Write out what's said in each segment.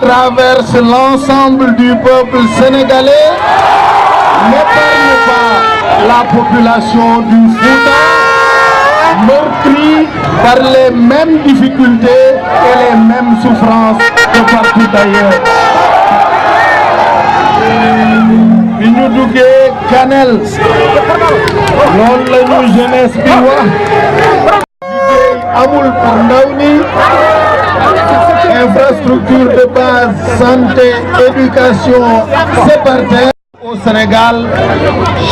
traverse l'ensemble du peuple sénégalais n'épargne pas la population du Fouta, meurtrie par les mêmes difficultés et les mêmes souffrances que partout ailleurs. bi ñu duggee Kanel loolu la ñu jeunesse bi wax liggéey amul pour ndaw ñi infrastructure de base santé éducation c'est par terre. Au Sénégal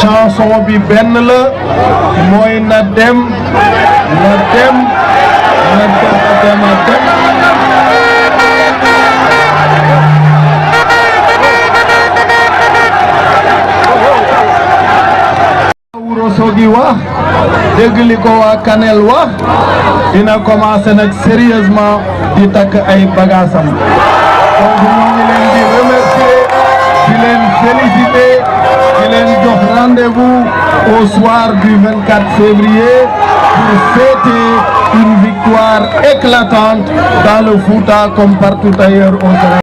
chanson bi benn la mooy na dem na dem na dem na dem. Ourossogui wax dégg li ko waa Kanel wax dina commencer nag sérieusement di takk ay bagaasam donc ñoo ngi leen di remercier di leen féliciter di leen jox rendez-vous au soir du 24 février pour fêter une victoire éclatante dans le Fouta comme partout ailleurs au Sénégal.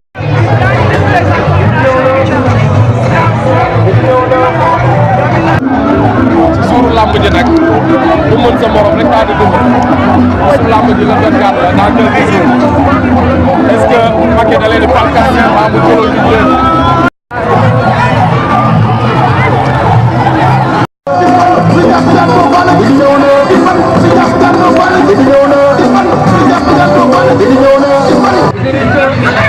lamb ji nag du mën sa morom rek daa di dund su lamb ji la 24 la dans quelques jours est-ce que Macky da leen di palkaase maa mu jëloon di jël Ñëw na